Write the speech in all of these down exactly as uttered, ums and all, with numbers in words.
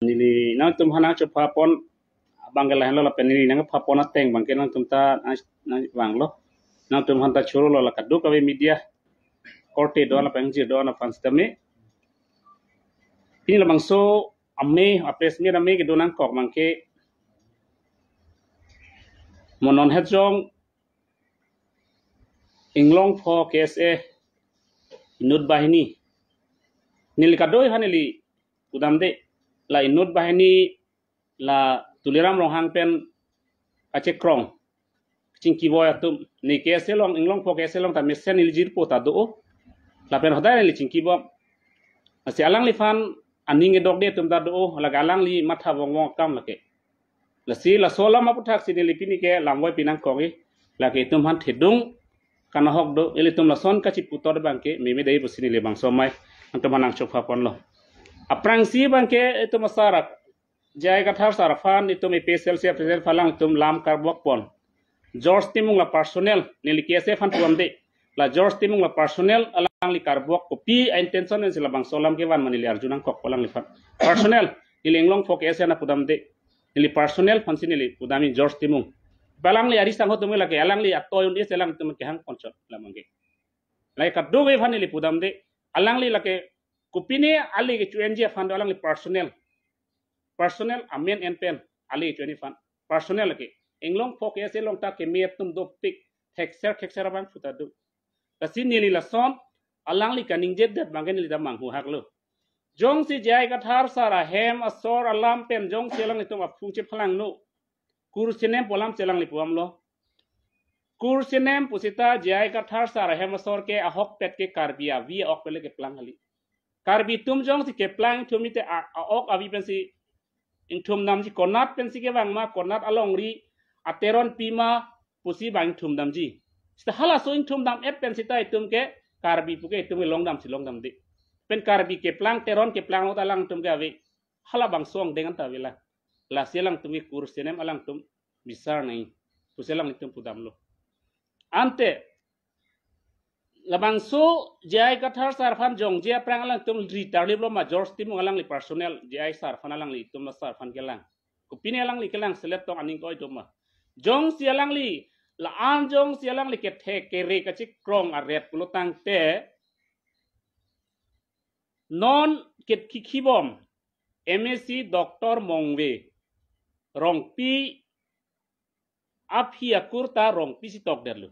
Neli nangtum aphan nangchepha pon abang ke lahenlo lapen neli nangpha pon ateng abang ke nangtum ta nang, nangvanglo. Nangtum aphan ta chorolo la kadokave media korte do lapen jirdo aphan sitame. Pini labangso amei, a press meet amei kedo nangkok abang ke mo non het jong Inglongpho K S A inut banghini. Neli kadokave aphan neli pudamde, la inut banghini la Tuliram Ronghang pen kachekrong chingkiboi atum. Ne K S A along, Inglongpho K S A along ta mesen neli jirpo ta do. Lapen hodai neli chingkibom. Lasi alangliphan aning edokde atum ta do, lake alangli matha vongvong akam lake. Lasi laso alam aputhaksi neli pini ke lamvoi pinangkok-i, lake itum aphan thedung kanahok do, ilitum lason kachiputhot abang ke meme dei pusi neli bangso amei nangtum aphan nangchepha ponlo. Aphrangsi abang ke itum asar ak-, J I Kathar sar aphan itum A P H L C president aphan alangtum lam karbok pon. George Timung la personal, neli K S A aphan pudamde. La George Timung la personal alangli karbok kopi a-intention pensi labangso alam kevan ma neli arju nangkokpo alangliphan. Personal, neli Inglongpho K S A aphan pudamde. Neli personal aphansi neli pudamji George Timung. Alangli ari sangho atum lake, alangli atoy un-e si alangtum kehang ponchot la abang ke. Lake kadokave aphan neli pudamde. Alangli lake kopine ale kecho-enji aphan do, alangli personal. Personal amen en pen ale kecho-enji aphan. Personal lake. Inglongpho K S A along ta keme atum dopik, thekser thekser abangphu ta do. Lasi neli lason alangli kaningjedet abang ke neli ta manghuhaklo. Jongsi J I Kathar sar ahem asor alam pen jongsi alanglitum aphu chephalangno, kursenem pu alamsi alangli puamlo. Kursenem pusita J I Kathar sar ahem asor ke ahokpet ke Karbi avi a-ok pen le keplang kali. Karbi atum jongsi keplang ingthum mite a, a-ok avi pensi ingthum damji, konat pensi kevang ma, konat alongri ateron pi ma pusi abang ingthum damji. Sita halaso ingthum dam-et pen sita itum ke Karbi pu ke itum ke longdamsi longdamde. Pen Karbi keplang, Teron keplanglo ta alangtum ke ave. Halabangso angdeng anta avelang. Lasi alangtum ke kursenem alangtum bisar nangji pusi alanglitum pudamlo. Ante labangso J I Kathar sar aphan jongje aphrang alangtum ri tarliplo ma George Timung alangli personal, J I sar aphan, alanglitum la sar aphan kelang. Kopine alangli kelang selet tong aning koi do ma. Jongsi alangli, la-an jongsi alangli kethe kere kachekrong aret pulo tangte, non ket kikhibom M A C Doctor Mongve Rongpi aphi akur ta Rongpi si tokdetlo.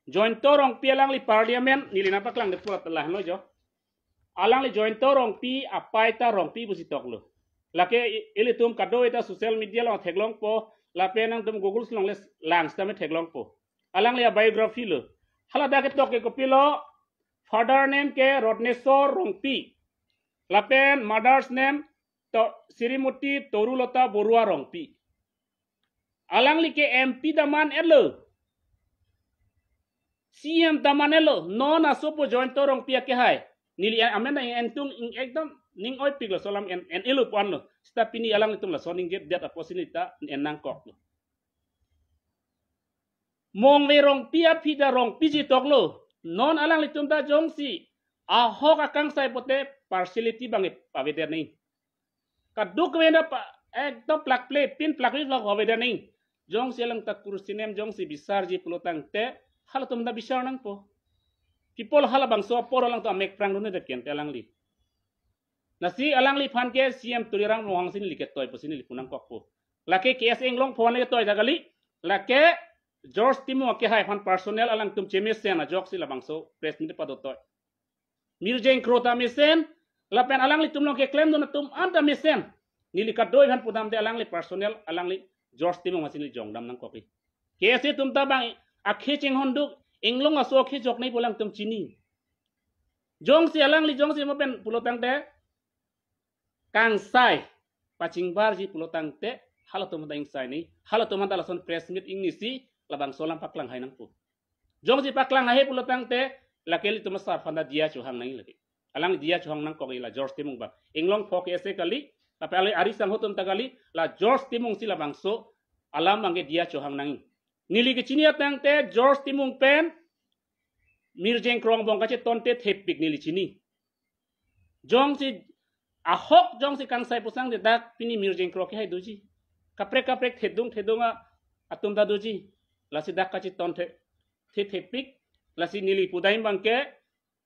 Jointo Rongpi alangli parliament neli nangpaklangdet purat lahno jo. Alangli Jointo Rongpi, apei ta Rongpi pusi toklo. Lake i-, ilitum kadokave ta social media along theklongpo, lapen nangtum Google along le lang sitame theklongpo. Alangli a-biography lo. Hala dak ketok ke kopilo, father name ke Rotnesor Rongpi. Lapen mother's name to Srimati Torulota Borua Rongpi. Alangli ke M P ta man-etlo. C M ta man-etlo. Non asopo Jointo Rongpi akehai. Neli amen na entung ing ekdom ning oipiklo, laso alam en, en-etlo pu-anlo. Sita pini alanglitum lason ningjedet apotsi neli ta en nangkoklo. Mongve Rongpi aphi ta Rongpi si toklo. Non alanglitum ta jongsi ahok akangsai pote partiality abang pavedet nangji. Kadokave ta pa, ekdom plakple, pin plakple lok pavedet nangji. Jongsi alang ta kursenem jongsi bisarji pulo tangte, halatum ta bisar nangpo. People halabangso apor alangtum amek prang dun-e ta kente alangli. Lasi alangliphan ke C M Tuliram Ronghang si neli ketoi pusi neli pu nangkokpo. Lake K S A Inglongpho le ketoi ta kali, lake George Timung akehai aphan personal alangtum chemesen ajoksi labangso press meet padotoi. Mirjeng Kro ta mesen, lapen alanglitum along keklem dun atum an ta mesen. Neli kadokave aphan pudamde, alangli personal, alangli George Timung aphansi neli jongdam nangkokji. K S A atum ta bang akhei chinghon duk, Inglong aso akhei joknei pu alangtum chini. Jongsi alangli jongsi mo pen pulo tangte kangsai pachingbarji pulo tangte, halatum ta ingsai nangji, halatum ta lason press meet ingnisi labangso alam paklang hai nangpo. Jongsi paklang hai pulo tangte, lake ilitum asar aphan ta diya chohang nangji lake. Alang diya chohang nangkokji la George Timung abang. Inglongpho K S A kali, lapen ale ari sangho atum ta kali, la George Timung si labangso alam abang ke diya chohang nangji. Neli kechini atangte George Timung pen Mirjeng Kro angbong kachetonte thepik neli chini. Jongsi Ahok jongsi kangsai pusang de dak pini Mirjeng Kro ke hai doji. Kaprek kaprek thedung thedung a atum ta doji. Lasi dak kachetongthe the thepik. Lasi neli pudam abangke,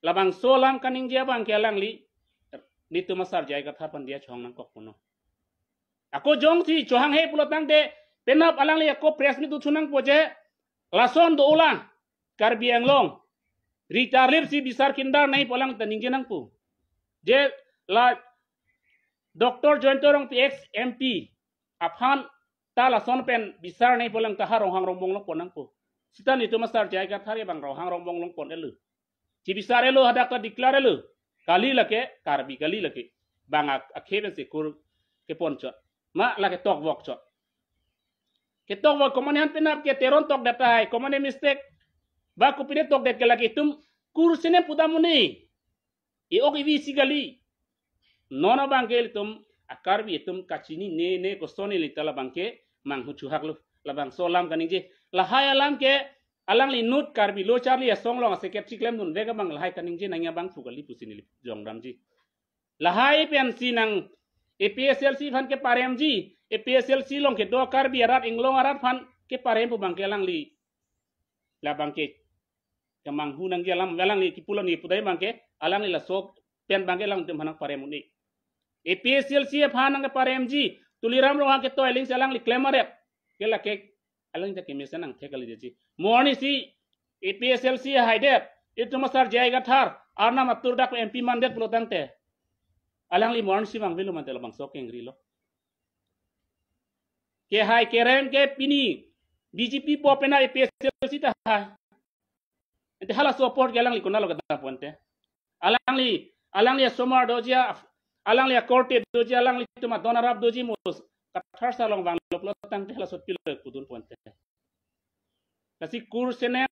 labangso alam kaningje abangke alangli netum asar J I Kathar aphan diya chohang nangkok punon. Ako jongsi chohanghe pulo tangte penap alangli ako press meet dothu nangpo je, lason do-olang Karbi Anglong. Rita Lip si bisar kindar nangji pu alang ta ningje nangpo. Je la Doctor Jayanta Rongpi ex M P aphan ta lason pen bisar nangji pu alang ta ha Ronghang Rongbong along pon nangpo. Seta netum asar J I Kathar abang Ronghang Rongbong along pon-etlo. Chibisar-etlo, hadak ta declare-etlo. Kali lake, Karbi kali lake. Bang ak-, akhei pensi kur kepon chot. Ma lake tokvok chot. Ketokvok komatne han penap ke Teron tokdet tahai, komatne mistake. Ba kopine tokdet ke lake itum kur senem pudam un-e. E-ok evi si kali. Non abangke ilitum a-Karbi atum kachinine, ne koson ili ta labangke manghu chuhaklo. Labangso alam kaningje. Lahai alam ke alangli inut Karbi Lo Charli Asong along a-secretary klemdunvek abang lahai kaningje nangji abang phu kali pusi neli jongdamji. Lahai pensi nang A P H L C aphan keparemji, A P H L C along kedo Karbi arat, Inglong arat aphan keparem pu abangke alangli labangke kemanghu nangji alam, alangli kipulo ni pudai abangke, alangli laso pen abangke alangtum aphan nangparem un-e. A P H L C aphan nangkeparemji, Tuliram Ronghang ketoi aling si alangli klem aret. Ke lake alang ta kemesen nangthek kali detji. Mo arni si A P H L C haidet, itum asar J I Kathar, Arnam atur dak M P mandet pulo tangte, alangli mo arni si vangvelo mate labangso kengrilo. Kehai kerem ke pini B J P po penap A P H L C tahai. Ante hala support ke alangli konatlo kedam pu ante. Alangli, alangli asomar doji a, alangli akorte doji, alanglitum adon arap doji mo Kathar sar along vanglo pulo tangte hala sot pilo pudun pu ante. Lasi kur senem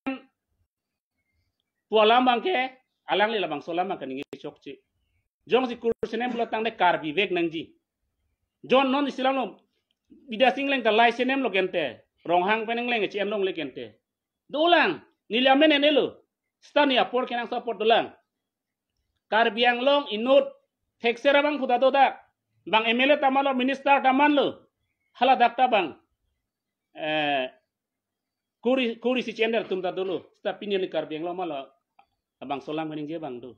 pu alam abangke, alangli labangso alam abangke ningje chokche. Jongsi kur senem pulo tangte Karbi vek nangji. Jon non isi alam lo, Bidya Sing Engleng ta lai senem lo kente. Ronghang pen Engleng che-en longle kente. Dolang, neli amen en-elo. Seta ne apor kenangsot apor dolang. Karbi Anglong inut thekser abang phu ta dodak. Bang M L A ta manlo, minister ta manlo. Hala dak ta bang, eh, kuri, kuri si chender atum ta dolo. Seta pini neli Karbi Anglong malo. Labangso alam kaningje abang do.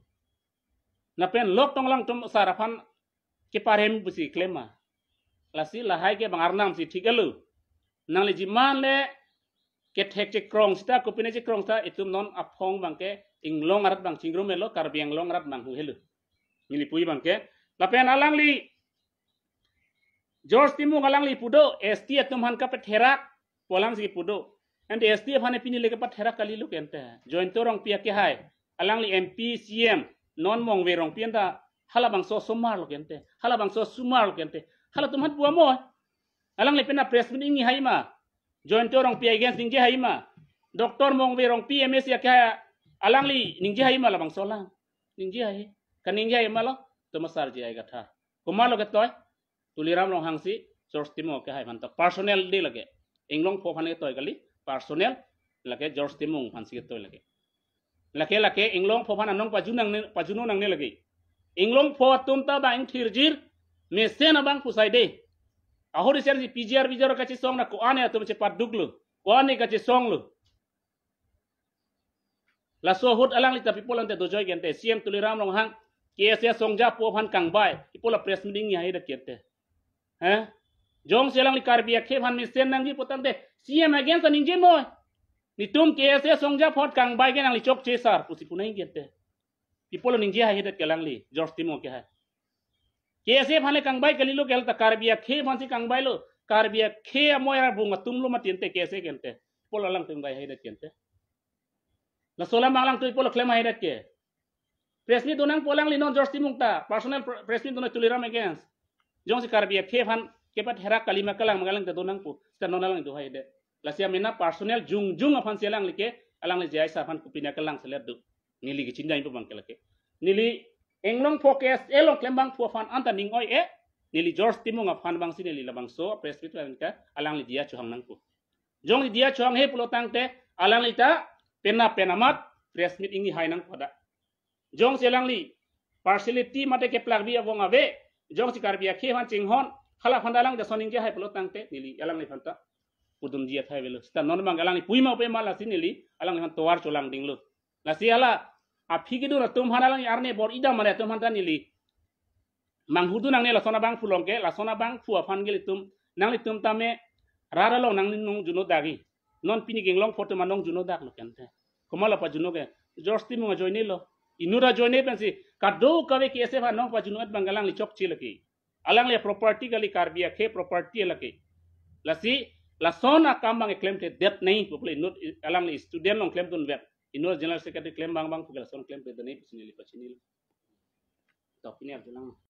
Lapen lok tong alangtum asar aphan keparem pusi klem ma. Lasi lahai ke bang Arnam si thik-etlo. Nangli jiman le kethek chekrong seta, kopine chekrong seta, itum non aphong abangke Inglong arat abang chingrum-etlo, Karbi Anglong arat abang hu-etlo. Neli puji abangke. Lapen alangli George Timung alangli pu do, S T atum aphan kapatherak pu alam si pu do. Ante S T aphan pini le kapatherak kalilo kente. Jayanta Rongpi akehai, alangli M P, C M, non Mongve Rongpi anta halabangso asomar lo kente. Halabangso asomar lo kente. Halatum aphan pu amo. Alangli penap press meet ingni hai ma. Jayanta Rongpi against ningje hai ma. Doctor Mongve Rongpi M A C akehai, alangli ningje hai ma labangso alam. Ningje hai. Kaningje hai ma lo, itum asar J I Kathar. Komatlo ketoi? Tuliram Ronghang si George Timung akehai aphan ta personal de lake. Inglongpho aphan ketoi kali, personal lake George Timung aphan si ketoi lake. Lake lake Inglongpho aphan anong pajun nangne, pajun nangne lake. Inglongpho atum ta bang thirjir, mesen abang pusai de. Ahori sen si P G R, P G R kachesong na ko-an atum chepaduklo. Ko-an kachesonglo. Laso ahut alangli ta pi pulo ante dojoi kente, C M Tuliram Ronghang K S A asongja po aphan kangbai, pi pulo press meet ingni haidet kente. He? Jongsi alangli Karbi akhei aphan mesen nangji pu tangte, C M against aningje noi. Netum K S A asongja apot kangbai ke nangli chokche sar pusi pu nangji kente. Pi pulo ningje haidet ke alangli, George Timung akehai. K S A aphan le kangbai kalilo, ke hala ta Karbi akhei aphan si kangbailo. Karbi akhei amoi arbung atum lo mati ante K S A kente. Pi pulo alangtum kangbai haidet kente. Laso alam alangtum pi pulo klem haidet ke. Press meet do nangpo alangli non George Timung ta. Personal pr-, press meet do nang Tuliram against. Jongsi Karbi akhei aphan kepatherak kali ma kelang ma kelang ta do nangpo. Seta non alang do haidet. Lasi amena personal jongjong aphan si alangli ke, alangli J I sar aphan kopine kelang selet do. Neli kachinidam pu abangke lake. Neli Inglongpho K S A along klembangpo aphan anta ning oi-e, neli George Timung aphan abang si neli labangso press meet abang ke alangli diya chohang nangpo. Jongsi diya chohanghe pulo tangte, alangli ta penap pen amat press meet ingni hai nangpo da. Jongsi alangli partiality mate keplakbi avong ave, Jongsi Karbi akhei aphan chinghon, hala aphan ta alang jason ningje hai pulo tangte neli alangliphan ta pudunji athai avelo. Seta non abang alangli pui ma pe ma lasi neli alangliphan tovar cholang dinglo. Lasi hala aphi kedun atum aphan alang arne bor-i dam mane atum aphan ta neli manghudun nangne lason abangphu along ke, lason abangphu aphan ke ilitum, nanglitum tame rat along nangnung juno dagi. Non pini ke inglong photo ma nong juno daklo kente. Komat la pajuno ke? George Timung ajoinelo. Inut ajoine pensi kadokave K S F anong pajuno-et abang alangli chokche lake. Alangli property kali, Karbi akhei property lake. Lasi lason akam abang klemkledet nangji pu pulo inut, alangli student along klemdunvet. Inut general secretary klem abang abangphu ke lason klemkledet nangji pusi neli pachinilo. Tok ini arjulang.